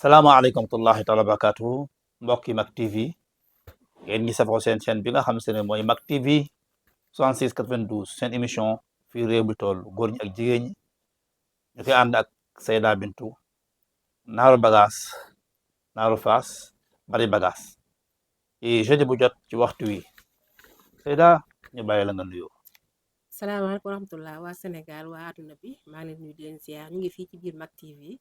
salaamaaleykum tullahi taala barakatuhu mbokki Mak TV ngeen ngi safoo seen chaîne bi nga xam se ne mooy Mak TV 66 92 seen émission fii réew mi toll góor ñi ak jigéen ñi ñu koy ànd ak Seyda Bintu naaru bagaas naaru faas bari bagaas jeudi bu jot ci waxtu wi Seyda ñu bàyyi la nga nuyoo. salaamaaleykum wa rahmatullah waa Sénégal waa àdduna bi maa ngi leen nuyu di leen ziar ñu ngi fii ci biir Mak TV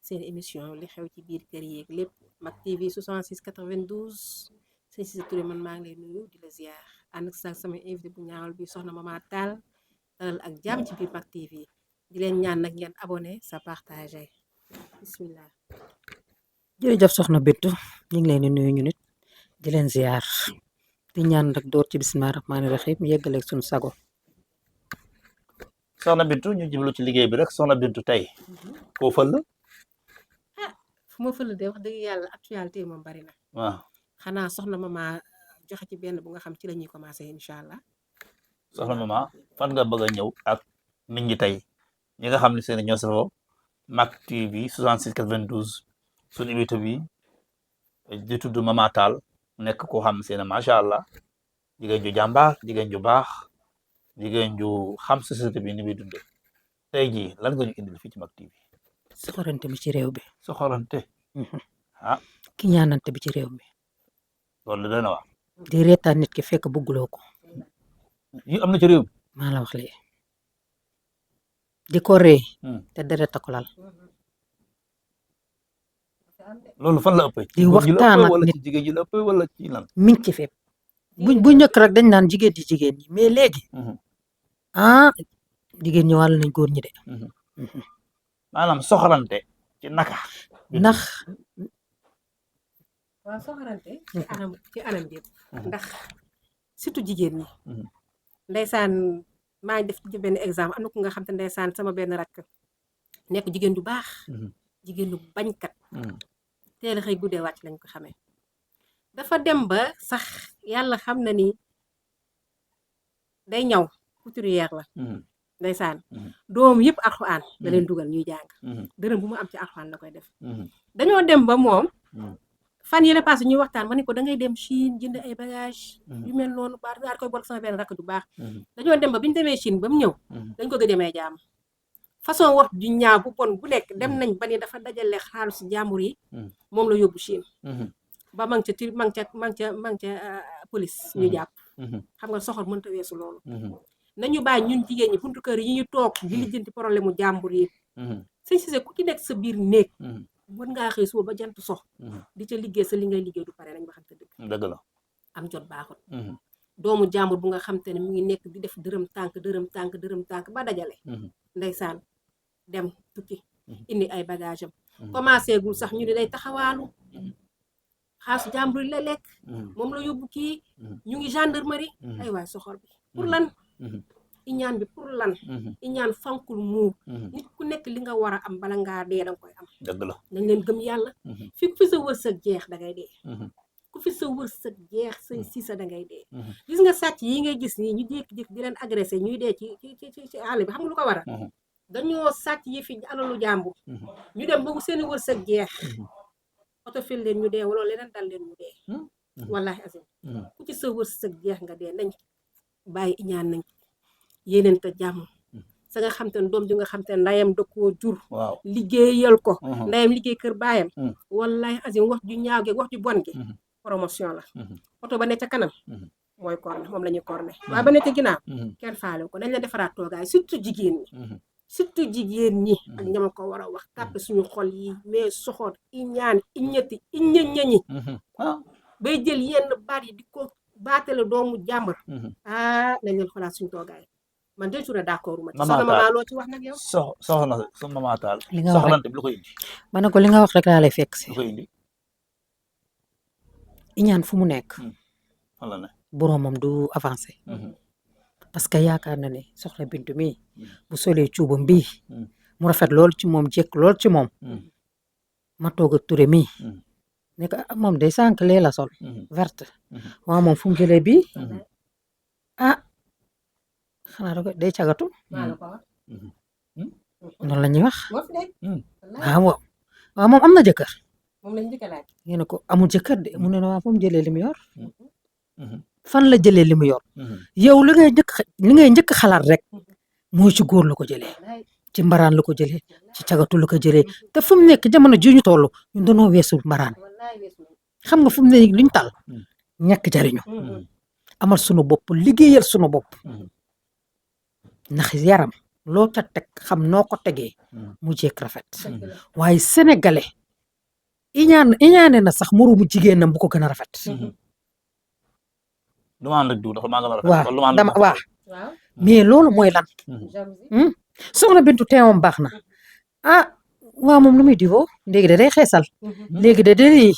seen émission li xew ci biir kër yeeg lépp Mak TV 66 92 sëñ Cissé Touré man maa ngi lay nuyu di la ziar ànd ak sama invité bu ñaawal bi soxna Mama Tall dalal ak jàmm ci biir Mak TV di leen ñaan nag ngeen abonné sa partagé bismillah. jërëjëf soxna Bintu ñu ngi leen di nuyu ñu nit di leen ziar di ñaan rek door ci bismillah rahmaani rahim yeggaleeg suñu sago. soxna Bintu ñu jublu ci liggéey bi rek soxna Bintu tey koo fël fu ma fël de wax dëgg yàlla actualité moom bari na. waaw xanaa soxna Mama joxe ci benn bu nga xam ci la ñuy commencé incha allah. soxna Mama fan nga bëgg a ñëw ak nit ñi tey ñi nga xam ne seen ñoo safoo Mak TV 66 92 suñu invité bi di tudd Mama Tall nekk koo xam seen macha allah jigéen ju jàmbaar jigéen ju baax jigéen ju xam société bi ni muy dundee tey jii lan nga ñu indil fii ci Mak TV. soxorante bi ci réew mi. soxorante. ah ki ñaanante bi ci réew mi. loolu dana wax. di reetaan nit ki fekk bëgguloo ko. yi am na ci réew mi. maa la wax lii. di ko ree. te deret a ko lal. loolu fan la ëppee. di waxtaan ak wala nit ci jigéen ji la ëppee wala ci lan. mi ngi ci fépp. bu njëkk rek dañ naan jigéen ñi mais léegi. jigéen ñi wàll nañ góor ñi de. maanaam soxorante ci naka. ndax. waaw soxorante ci anam yëpp ndax surtout jigéen ñi. ndeysaan maa ngi def ci benn exemple am na ku nga xam te ndeysaan sama benn rakk nekk jigéen du baax. jigéen du bañkat. teel a xëy guddee wàcc lañ ko xamee. dafa dem ba sax yàlla xam na ni day ñaw couturière la. ndeysaan doom yëpp alxuraan da leen dugal ñuy jàng. dërëm bu mu am ci alxuraan la koy def. dañoo dem ba moom. fan yële passé ñuy waxtaan ma ne ko da ngay dem Chine jënd ay bagage yu mel noonu baax daal koy bokk sama benn rakk ju baax. dañoo dem ba bi ñu demee Chine ba mu ñëw. dañ ko gëj a may jàmm. façon wax ju ñaaw bu bon bu nekk dem nañ ba ni dafa dajale xaalis jàmbur yi. moom la yóbbu Chine. ba ma ngi ca police ñu jàpp. xam nga soxor mënta weesu loolu. nañu bàyyi ñun jigéen ñi buntu kër yi ñu toog di lijjanti problème mu jàmbur yi. sëñ Cissé ku ci nekk sa biir néeg. mën ngaa xëy suba ba jant sox. di ca liggéey sa li ngay liggéey du pare nañ waxante dëgg. dëgg la am jot baaxut. doomu jàmbur bu nga xam te ne mu ngi nekk di def dërëm tànk ba dajale. ndeysaan dem tukki. indi ay bagage am. commencé gul sax ñu ne day taxawaalu. xaasu jàmbur yi la lekk. moom la yóbbu kii. ñu ngi gendarmerie. ay waay soxor bi pour lan. iñaan bi pour lan. iñaan fankul muur. nit ku nekk li nga war a am bala ngaa dee danga koy am. dëgg la nañ leen gëm yàlla. fi ku fi sa wërsëg jeex dangay dee. ku fi sa wërsëg jeex say siisa dangay dee. gis nga sàcc yi ngay gis nii ñu jékki-jékki di leen agressé ñuy dee ci àll bi xam nga lu ko waral. dañoo sàcc yi fi alalu jàmbur. ñu dem ba seeni wërsëg jeex. oto fil leen ñu dee wala leneen dal leen ñu dee. wallahi azim ku ci sa wërsëg jeex nga dee nañ bàyyi iñaan nañ yéeneente jàmm sa nga xam te ne doom ji nga xam te ne ndayam da koo jur. waaw liggéeyal ko. ndayam liggéey kër baayam. wallahi azim wax ju ñaaw gi wax ju bon gi. promotion la. oto ba ne ca kanam. mooy corne moom la ñuy corne. waaye ba ne ca ginnaaw. kenn faale ko dañ la defaraat toogaay surtout jigéen ñi. surtout jigéen ñi. ak ñama ko war a wax tàppe suñu xol yi mais soxor iñaan iññati iññañi. bay jël yenn baat yi di ko baatale doomu jàmbur. nañ leen xoolaat suñu toogaay. man de jour d'accord ma ci. soxna Mama loo ci wax nag yow. soxna Mama Tall. li nga wax soxorante bi lu koy indi. ma ne ko li nga wax rek laa lay fekk si. lu koy indi. iñaan fu mu nekk. fan la ne. boromam du avancé. parce que yaakaar na ne soxna Bintu mi bu solee cuubam bii. mu rafet lool ci moom jekk lool ci moom. ma toog ak Touré mi. ne ko moom day sànq lee la sol. verte. waaw moom fu mu jëlee bii. xanaa da day cagatu. noonu la ñuy wax. waaw moom am na jëkkër. moom lañ njëkk a laaj. ñu ne ko amul jëkkër de mu ne waa fu mu jëlee li mu yor fan la jëlee li mu yor yow li ngay njëkk xalaat rek mooy ci góor la ko jëlee ci mbaraan la ko jëlee ci cagatu la ko jëlee te fu mu nekk jamono ji ñu toll ñun dañoo weesul mbaraan xam nga fu mu ne luñ tal ñàkk jariñu amal sunu bopp liggéeyal sunu bopp ndax yaram loo ca teg xam noo ko tegee mu jekk rafet waaye sénégalais iñaane na sax moroomu jigéenam bu ko gën a rafet lu ma ànd ak diw dafa maa gën a rafet waaw dama waaw mais loolu mooy lan soxna Bintu teewam baax na waaw moom lu muy diwoo léegi de day xeesal léegi de day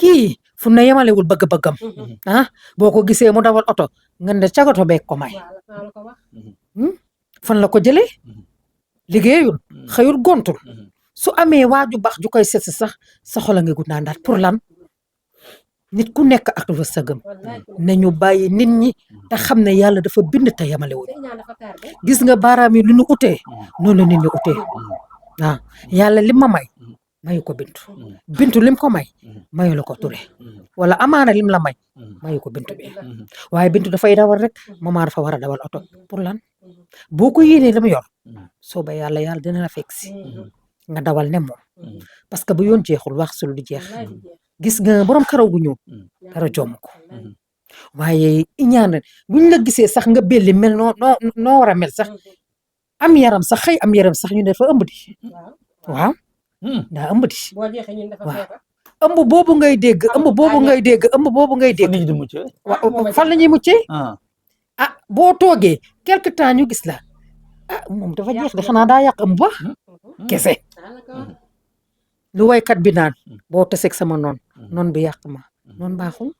kii fu na yemalewul bëgg-bëggam boo ko gisee mu dawal oto nga ne cagato beeg ko may fan la ko jëlee liggéeyul xëyul gontul su amee waaju baax ju koy seet sax sa xol a nga gudd ndaat pour lan nit ku nekk ak wërsëgam nañu bàyyi nit ñi te xam ne yàlla dafa bind te yemalewul gis nga baaraam yi lu ñu utee noonu la nit ñi utee waaw yàlla lim ma may mayu ko bintu lim ko may mayu la ko ture wala amaana lim la may mayu ko bintu bi waaye bintu dafay dawal rek mama dafa war a dawal oto pour lan boo ko yéenee la mu yor sooba yàlla dina la fekk si nga dawal ne moom parce que bu yoon jeexul wax sul du jeex gis nga borom karaw gu ñuul dara jomm ko waaye iñaan buñ la gisee sax nga belli mel noo war a mel sax am yaram sax xëy am yaram sax ñu ne dafa ëmb di waaw daa ëmb di waaw ëmb boobu ngay dégg waaw fan la ñuy muccee boo toogee quelque temps ñu gis la moom dafa jeex de xanaa daa yàq ëmb ba kese lu waykat bi naan boo taseeg sama noon bi yàq ma noon baaxul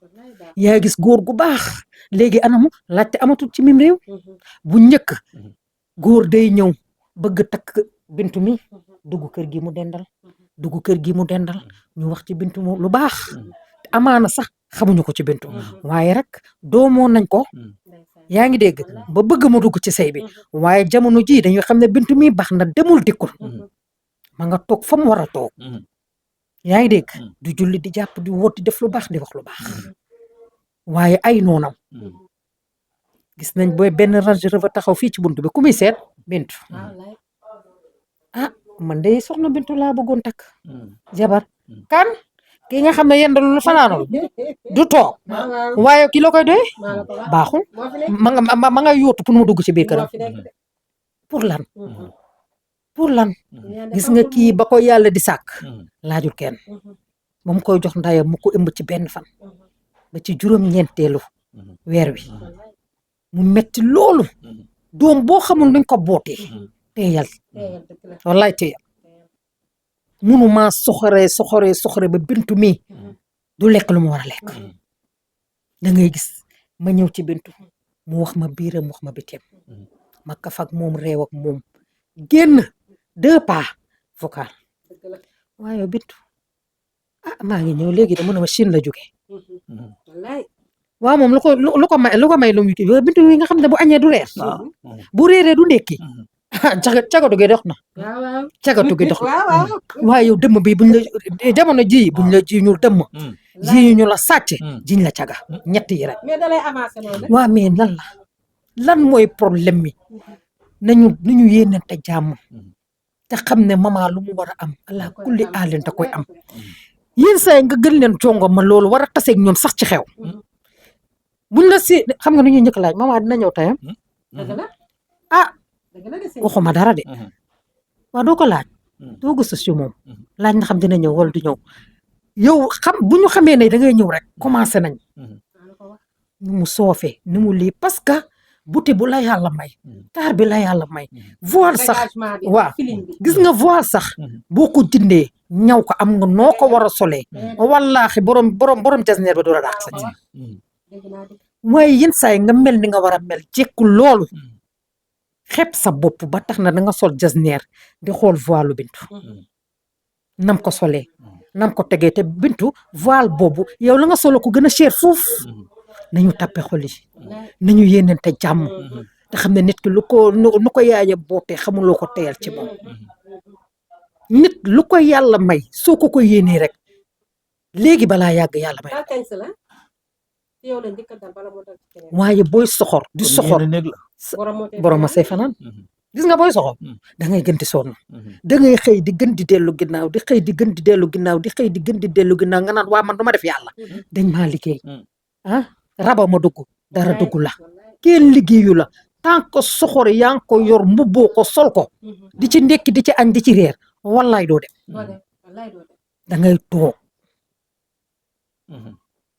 yaa gis góor gu baax léegi anamu laajte amatul ci mim réew bu njëkk góor day ñëw bëgg takk bintu mi dugg kër gi mu dendal ñu wax ci bintu mu lu baax amaana sax xamuñu ko ci bintu waaye rek doomoo nañ ko yaa ngi dégg ba bëgg mu dugg ci sëy bi waaye jamono ji dañuy xam ne bintu mi baax na demul dikkul ma nga toog fa mu war a toog yaa ngi dégg du julli di jàpp di wóot di def lu baax di wax lu baax waaye ay noonam gis nañ booy benn Range Rover taxaw fii ci buntu bi ku muy seet bintu man de soxna bintu laa bëggoon takk jabar kan ki nga xam ne yendalul fanaanul du toog waaye ki la koy doy baaxul ma nga yóotu pour mu dugg ci biir këram pour lan gis nga kii ba ko yàlla di sàkk laajul kenn ba mu koy jox ndayam mu ko ëmb ci benn fan ba ci juróom-ñeenteelu weer wi mu metti loolu doom boo xamul nuñ ko bootee teeyal wallaay teeyal munu maa soxore ba bintu mi du lekk lu mu war a lekk da ngay gis ma ñëw ci bintu mu wax ma biiram wax ma bitim ma kaf ak moom réew ak moom génn 2 pas vocal waaye bintu maa ngi ñëw léegi de mu ne ma Chine la jóge waaw moom lu ko may lu mu kii bintu yi nga xam ne bu añee du reer bu réeree du ndekki cagatu gi dox na waaye yow dëmm bi buñ la jamono ji buñ la ji ñu dëmm ji ñu la sàcc jiñ la caga ñett yi rek waaw mais lan mooy problème mi nañu yéenante jàmm te xam ne mama lu mu war a am ala kulli aalin te koy am yéen saa nga gën leen jongo ma loolu war a taseeg ñoom sax ci xew buñ la si xam nga nu ñuy njëkk laaj mama dina ñëw tayam waxuma dara de waaw doo ko laaj doo gëstu si moom laaj na xam dina ñëw wala du ñëw yow bu ñu xamee ne da ngay ñëw rek commencé nañ nu mu soofee nu mu lii parce que buti bu la yàlla may taar bi la yàlla may voile sax waaw gis nga voile sax boo ko jëndee ñaw ko am nga noo ko war a solee wallaahi borom jasneer ba doo la daax sañ waaye yenn saay nga mel ni nga war a mel jekku loolu xeeb sa bopp ba tax na da nga sol jasneer di xool voile bintu nam ko solee nam ko tegee te bintu voile boobu yow la nga solo ko gën a cher fuuf nañu tappe xol yi nañu yéenante jàmm te xam ne nit ki lu ko yaaya bootee xamuloo ko teyal ci moom nit lu ko yàlla may soo ko yéenee rek léegi balaa yàgg yàlla may daal tens la ci yow la njëkk a dal bala moo dal ci keneen waaye booy soxor di kon soxor yéene néeg la. borom a say fanaan gis nga booy soxor da ngay gën di sonn da ngay xëy di gën di dellu ginnaaw di xëy di gën di dellu ginnaaw di xëy di gën di dellu ginnaaw nga naan waa man du ma def yàlla dañ maa liggéey raba ma dugg dara dugg la kenn liggéeyu la tant que soxor yaa ngi ko yor mbubboo ko sol ko di ci ndekki di ci añ di ci reer wallaay doo dem da ngay toog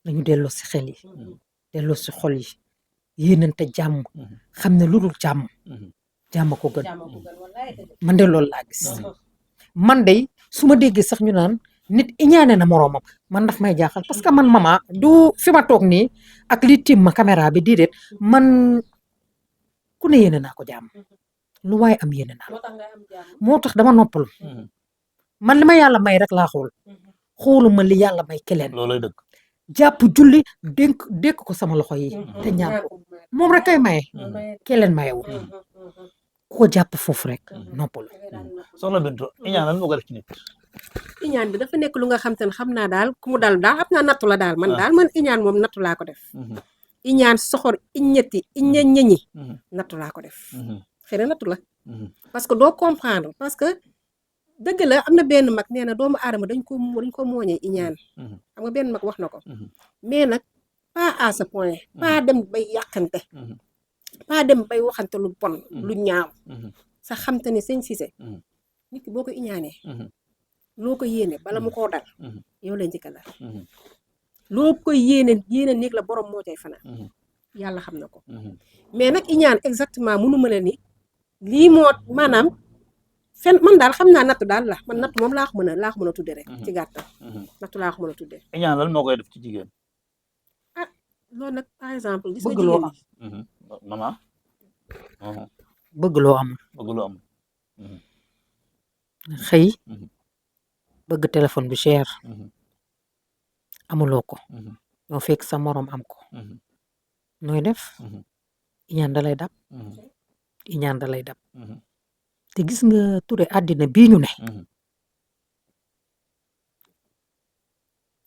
dañu delloo si xel yi delloo si xol yi yéenante jàmm xam ne lu dul jàmm jàmm ko gën man de loolu laa gis man de su ma déggee sax ñu naan nit iñaane na moroomam man daf may jaaxal parce que man mama du fi ma toog nii ak li tim ma caméra bi déedéet man ku ne yéene naa ko jàmm lu waaye am yéene naa moo tax dama noppal man li ma yàlla may rek laa xool xooluma li yàlla may keleen loolay dëgg. jàpp julli dénk ko sama loxo yi te ñaan ko moom rek kay maye keleen mayewu ku ko jàpp foofu rek noppalu. soxna Bintu iñaan lan moo ko def ci nit. iñaan bi dafa nekk lu nga xam te ne xam naa daal ku mu dal daal xam naa nattu la daal man iñaan moom nattu laa ko def iñaan soxor iññetti iññeññi nattu laa ko def xëy na nattu la parce que doo comprendre parce que dëgg la am na benn mag nee na doomu aadama dañ ko mooñee iñaan xam nga benn mag wax na ko mais nag pas à ce point pas dem bay yàqante pas dem bay waxante lu bon lu ñaaw sa xam te ne sëñ Cissé nit ki boo ko iñaanee loo ko yéene bala mu koo dal yow la njëkk a dal loo ko yéene néeg la borom moo cay fanaan yàlla xam na ko mais nag iñaan exactement mënu ma la ni lii moo maanaam fen man daal xam naa nattu daal la man nattu moom laa ko mën a tudde rek ci gàttal nattu laa ko mën a tudde iñaan lan moo koy def ci jigéen. loolu nag par exemple gis nga bëgg loo jigéen am maman. bëgg loo am bëgg loo am. xëy bëgg téléphone bu cher amuloo ko ñoo fekk sa morom am ko nooy def iñaan da lay dab iñaan da lay dab te gis nga Touré àddina bii ñu ne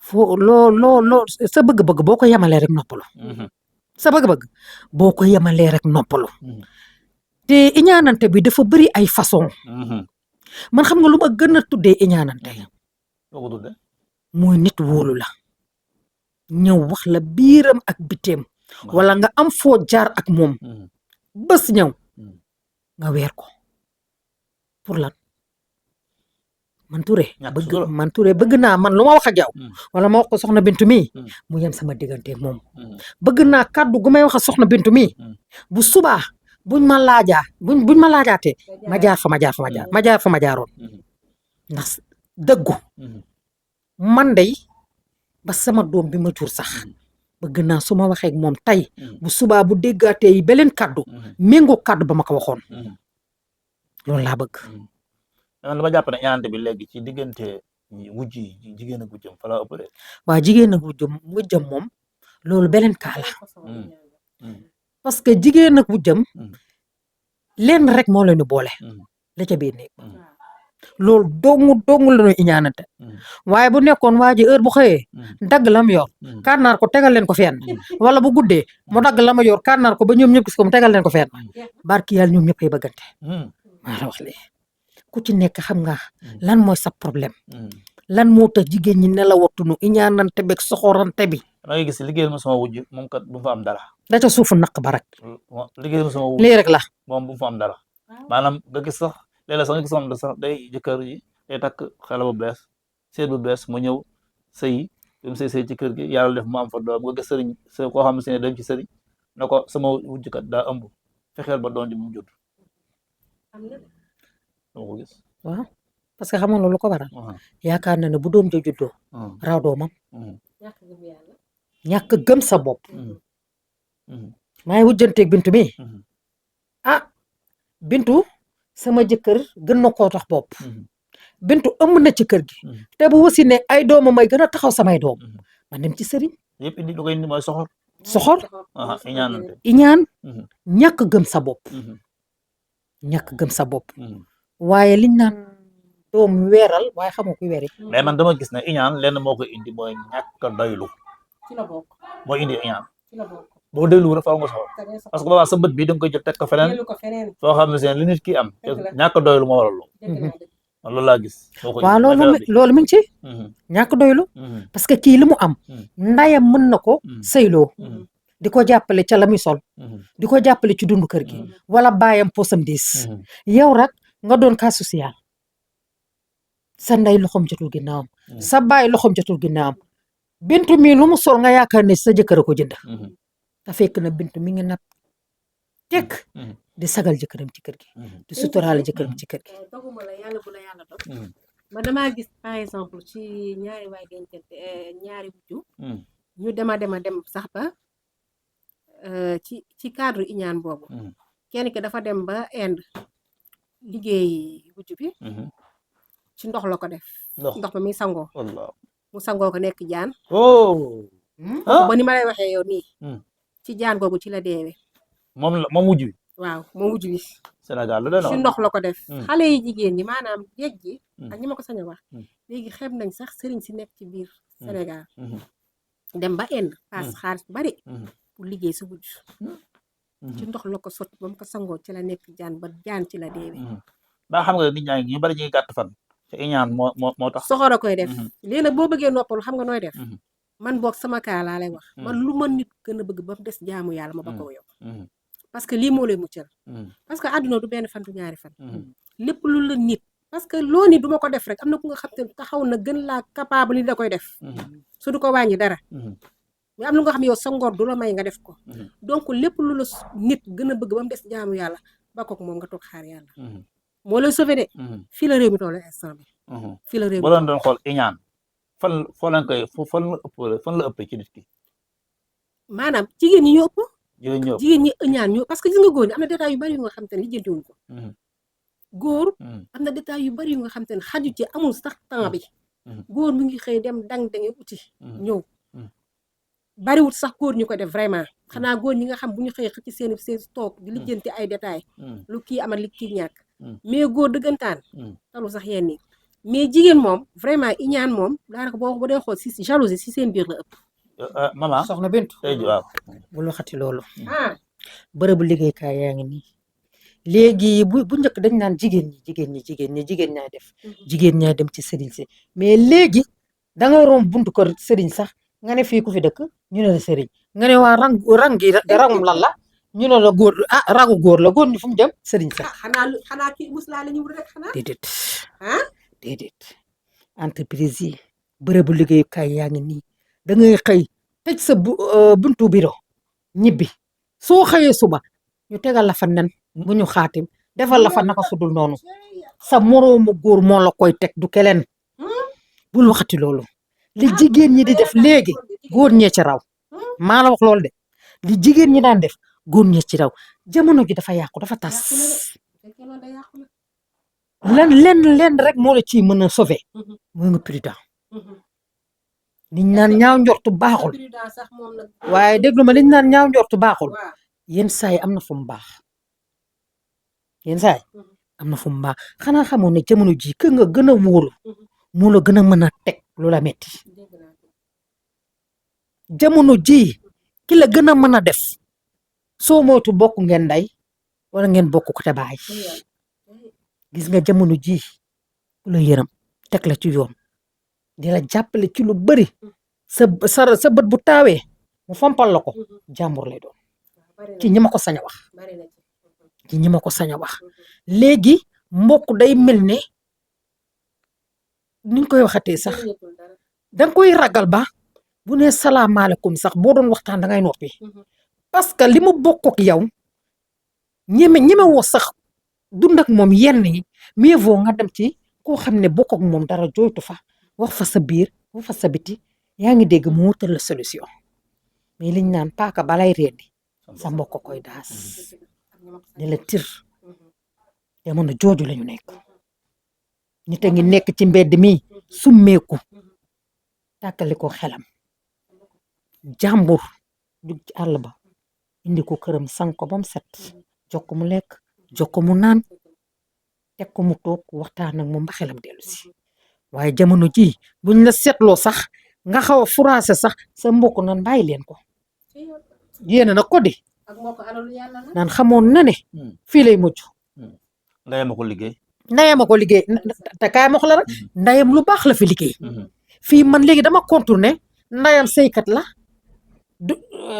foo loo sa bëgg-bëgg boo ko yemalee rek noppalu sa bëgg-bëgg boo ko yemalee rek noppalu te iñaanante bi dafa bëri ay façon man xam nga lu ma gën a tuddee iñaanante loo ko tuddee. mooy nit wóolu la ñëw wax la biiram ak biteem wala nga am foo jaar ak moom bés ñëw nga weer ko pour lan man Touré bëgg naa man lu ma wax ak yow wala ma wax ko soxna Bintu mi mu yem sama diggante moom bëgg naa kàddu gu may wax ak soxna Bintu mi bu subaa buñ ma laajaatee ma jaar fa ma jaaroon ndax dëggu man dey ba sama doom bi ma jur sax bëgg naa su ma waxee ak moom tey bu subaa bu déggaatee yi beleen kàddu méngoo kàddu ba ma ko waxoon loolu laa bëgg. man dama jàpp ne ñaanante bi léegi ci diggante wujj yi jigéen ak wujjam fa la ëpp de. waa jigéen ak wujjam moom loolu beneen kaa la parce que jigéen ak wujjam lenn rek moo leen di boole la ca biir néeg loolu doomu la ñuy iñaanante waaye bu nekkoon waa ji heure bu xëyee dagg la mu yor kànnaar ko tegal leen ko fenn wala bu guddee mu dagg la mu yor kànnaar ko ba ñoom ñëpp gis ko mu tegal leen ko fenn barki yàlla ñoom ñëpp ay bëggante maa la wax lii ku ci nekk xam nga lan mooy sa problème lan moo tax jigéen ñi ne la wattunu iñaanante beeg soxorante bi. da ngay gis liggéeyal ma sama wujj moom kat bu fa am dara. da ca suufu naq ba rek. liggéeyal ma sama wujj lii rek la. moom bu fa am dara maanaam nga gis sax léeg-léeg sax nga gis moom sax day jëkkër ji day takk xale bu bees seet bu bees mu ñëw sëy dem sëy ci kër gi yàlla def mu am fa doom nga gis sëriñ koo xam ne dem ci sëriñ na ko sama wujj kat daa ëmb fexeel ba doon ji mu judd. ko gis waaw parce que xam nga loolu ko waral yaakaar na ne bu doom ja juddoo raw doomam ñàkk gëm sa bopp maa ngi wujjanteeg Bintu mi Bintu sama jëkkër gën na koo tax bopp Bintu ëmb na ci kër gi te bu wasi ne ay doomam may gën a taxaw samay doom man dem ci sëriñ yëpp indi lu koy indi mooy soxor iñaan ñàkk gëm sa bopp ñàkk gëm sa bopp waaye liñ naan doom weeral waaye xamoo kuy weeri. mais man dama gis ne iñaan lenn moo ko indi mooy ñàkk a doylu ci la bokk mooy indi iñaan ci la bokk boo déglu rek faaw nga soxla parce que boobaa sa bët bi da nga koy jël teg ko feneen jëlu ko feneen foo xam ne seen li nit ki am Dëgg la. ñàkk a doylu moo waral loolu dëgg la dëgg man loolu laa gis moo ko waaw indi loolu loolu mi ngi ci ñàkk doylu parce que kii li mu am ndayam mën na ko sëyloo di ko jàppale ca la muy sol di ko jàppale ci dundu kër gi wala baayam posam diis yow rek nga doon cas social sa nday loxom jotul ginnaawam sa baay loxom jotul ginnaawam bintu mi lu mu sol nga yaakaar ne sa jëkkër a ko jënd te fekk na bintu mi ngi nat tekk di sagal jëkkëram ci kër gi di suturaale jëkkëram ci kër gi doguma la yàlla bu la yàlla dog man damaa gis par exemple ci ñaari waay dencante ñaari wujju ñu dem sax ba ci cadre iñaan boobu kenn ki dafa dem ba Inde liggéey wujju bi ci ndox la ko def ndox ba muy sangoo wallah mu sangoo ko nekk jaan oh ba ni ma lay waxee yow nii ci jaan googu ci la deewee moom mujj bi waaw moom wujju bi Sénégal la ci ndox la ko def xale yi jigéen ñi maanaam géej gi ak ñi ma ko sañ a wax léegi xeeb nañ sax sëriñ si nekk ci biir Sénégal dem ba Inde paas xaalis bu bari pour liggéey sa wujj ci ndox la ko sotti ba mu ko sangoo ci la nekk jaan ba jaan ci la deewee ba xam nga nit ñaa ngi ñu bari ñuy gàtt fan te iñaan moo tax soxor a koy def léegi nag boo bëggee noppalu xam nga nooy def man boog sama kaa laa lay wax man lu ma nit gën a bëgg ba mu des jaamu yàlla ma ba ko yow parce que lii moo lay muccal parce que àdduna du benn fan du ñaari fan lépp lu la nit parce que loo ni duma ko def rek am na ku nga xam te taxaw na gën laa capable li da koy def su du ko wàññi dara mais am lu nga xam yow sa ngor du la may nga def ko donc lépp lu la nit gën a bëgg ba mu des jaamu yàlla ba kook moom nga toog xaar yàlla moo lay sauvé de fii la réew mi toll instant bi fii la réew mi boo doon xool iñaan fan la ëppee ci nit ki maanaam jigéen ñi ñoo ëpp jigéen ñi ëñaan ñoo parce que gis nga góor ñi am na détails yu bari yu nga xam te ne lijjantiwuñ ko góor am na détails yu bari yu nga xam te ne xaju ci amul sax temps bi góor mi ngi xëy dem dang-dangi uti ñëw bariwul sax góor ñu ko def vraiment xanaa góor ñi nga xam bu ñu xëy xëcc seen toog di lijjanti ay détails lu kii amal li kii ñàkk mais góor dëggantaan talu sax yenn yi mais jigéen moom vraiment iñaan moom daanaka boo dee xool si jalousie si seen biir la ëpp maman soxna Bintu waaw bul waxati loolu bërëbu liggéeykaay yaa ngi nii léegi bu njëkk dañ naan jigéen ñaay def jigéen ñaay dem ci sëriñ si mais léegi da nga romb buntu kër sëriñ sax nga ne fii ku fi dëkk ñu ne la sëriñ nga ne waa rang gi rangum lan la ñu ne la góor rangu góor la góor ñi fu mu jëm sëriñ sax xanaa kii muslaa la ñu wut rek xanaa déedéet entreprise yi bërëbu liggéeyukaay yaa ngi nii da ngay xëy tëj sa buntu bureau ñibbi soo xëyee suba ñu tegal la fa nen bu ñu xaatim defal la fa naka sudul noonu sa moroomu góor moo la koy teg du keleen bul waxati loolu li jigéen ñi di def léegi góor ñee ci raw maa la wax loolu de li jigéen ñi daan def góor ñee ci raw jamono ji dafa yàqu dafa tas lenn rek moo la ciy mën a sauver mooy nga prudent liñ naan ñaaw njortu baaxul waaye déglu ma liñ naan ñaaw njortu baaxul yenn saa yi am na fu mu baax yenn saa yi am na fu mu baax xanaa xamoon ne jamono ji ka nga gën a wóolu moo la gën a mën a teg lu la metti jamono ji ki la gën a mën a def soo moytu bokk ngeen ndey wala ngeen bokk ko te baay gis nga jamono ji ku la yërëm teg la ci yoon di la jàppale ci lu bari sa bët bu taawee mu fompal la ko jàmbur lay doon ci ñi ma ko sañ a wax ci ñi ma ko sañ a wax léegi mbokk day mel ne niñ koy waxatee sax danga koy ragal ba bu ne salaamaaleykum sax boo doon waxtaan dangay noppi parce que li mu bokk ak yow ñeme woo sax dund ak moom yenn yi mieux vaut nga dem ci koo xam ne bokk ak moom dara jooytu fa wax fa sa biir wax fa sa biti yaa ngi dégg mu wutal la solution mais liñ naan paaka balay rendi sa mbokk koy daas di la tir jamono jooju lañu nekk nit a ngi nekk ci mbedd mi summeeku tàkkali ko xelam jàmbur jug ci àll ba indi ko këram sang ko ba mu set jox ko mu lekk jox ko mu naan teg ko mu toog waxtaan ak moom ba xelam dellu si waaye jamono ji buñ la seetloo sax nga xaw a furaase sax sa mbokk nan bàyyi leen ko yéene na ko di ak moo ko alalu yàlla la. naan xamoon na ne fii lay mujj ndeyam a ko liggéey. ndayam a ko liggéey te kaay ma wax la rek ndayam lu baax la fi liggéey fii man léegi dama contourné ndayam sëykat la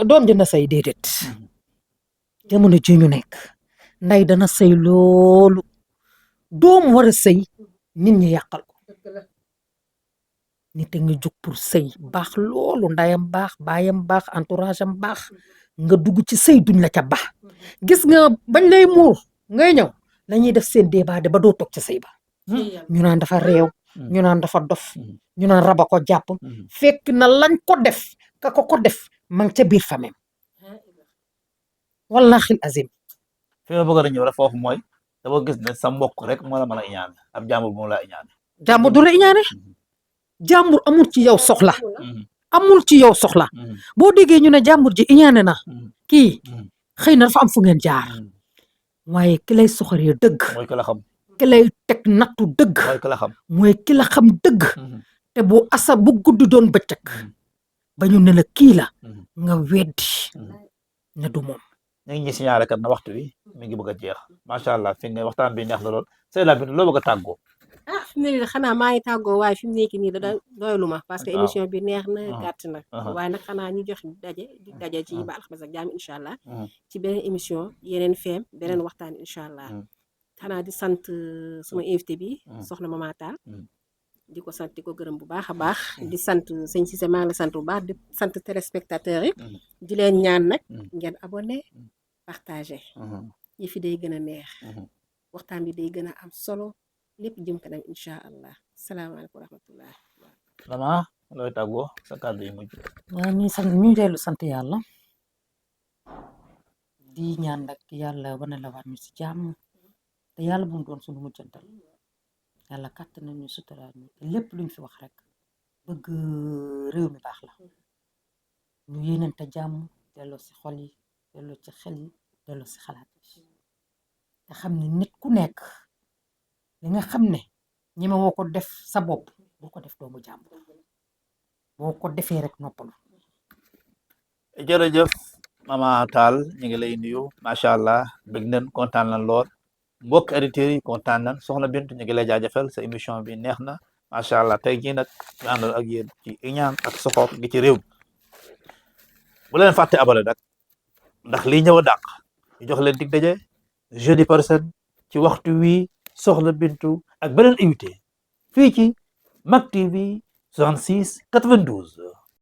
doom dina sëy déedéet jamono ji ñu nekk nday dana sëy loolu doom war a sëy nit ñi yàqal ko nit a ngi jug pour sëy baax loolu ndayam baax baayam baax entourage am baax nga dugg ci sëy duñ la ca baax gis nga bañ lay muur ngay ñëw lañuy def seen débat ba doo toog ci sëy ba ñu naan dafa réew ñu naan dafa dof ñu naan raba ko jàpp fekk na lañ ko def ka ko def ma ngi ca biir famem wallahi azim fi ma bëgg a ñëw rek foofu mooy dama gis ne sa mbokk rek moo la mën a iñaane ab jàmbur moo la iñaane. jàmbur du la iñaane jàmbur amul ci yow soxla amul ci yow soxla boo déggee ñu ne jàmbur ji iñaane na kii xëy na dafa am fu ngeen jaar waaye ki lay soxoree dëgg mooy ki la xam. ki lay teg nattu dëgg mooy ki la xam. mooy ki la xam dëgg te bu asa bu gudd doon bëccëg ba ñu ne la kii la nga weddi ne du moom ñu ngi signalé kat na waxtu wi mi ngi bëgg a jeex macha allah fi nga waxtaan bi neex na lool Seyda Bintou loo bëgg a tàggoo. ah fi mu ne nii xanaa maa ngi tàggoo waaye fi mu nekk nii da doylu ma parce que waaw. émission bi neex na gàtt na aha. waaye nag xanaa ñu jox daje ci ba alxames ak jaam incha allah ci beneen émission yeneen feem beneen waxtaan incha allah xanaa di sant suma invité bi soxna Mama Tall di ko sant di ko gërëm bu baax a baax di sant sëñ Cissé maa ngi la sant bu baax di sant téléspectateurs yi di leen ñaan nag ngeen abonné partagé yi fi day gën a neex waxtaan bi day gën a am solo lépp jëm kanam incha allah salaamaaleykum wa rahmatullah. Mama looy tàggoo sa kàddu yi mujj. waaw ñu dellu sant yàlla di ñaan nag yàlla wane la waat ñu si jàmm te yàlla bu mu doon suñu mujjantal yàlla kàttan nañu suturaal ñu te lépp luñ fi wax rek bëgg réew mi baax la ñu yéenante jàmm delloo si xol yi delloo ci xel yi delloo si xalaat yi te xam ne nit ku nekk li nga xam ne ñeme woo ko def sa bopp boo ko def doomu jàmm boo ko defee rek noppalu jërëjëf Mama Tall ñu ngi lay nuyu macha allah bëgg nañ kontaan nañ lool mbokk auditeurs yi kontaan nañ soxna Bintou ñu ngi lay jaajëfal sa émission bi neex na macha allah tey jii nag ñu àndal ak yéen ci iñaan ak soxor gi ci réew bu leen fàtte abonné nag ndax lii ñëw a dàq ñu jox leen dig daje jeudi prochain ci waxtu wi soxna Bintou ak beneen invité fii ci Mak TV 66 92